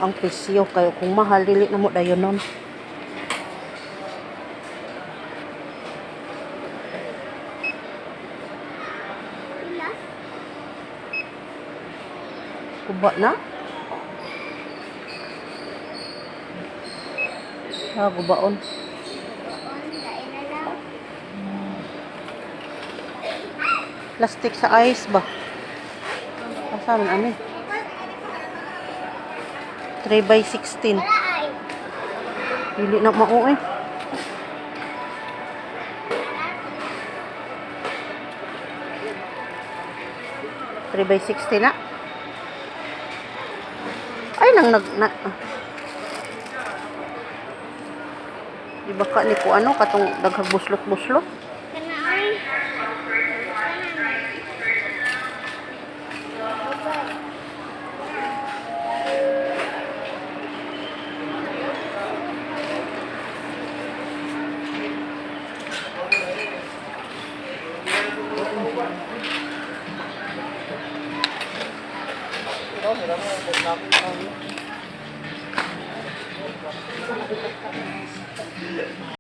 Ang presyo kayo kung mahal, dili na mo dayon nun. Pila? Kuba na? Ah, gubaon. On, lain na lang. Plastic sa ice ba? Asa man ani? 3 by 16. Wala ay. Dili na mao eh. 3 by 60 na. Ay nang nag na. Di ba ka ni ko ano katong daghang buslot-buslot? Kana ay. Kana.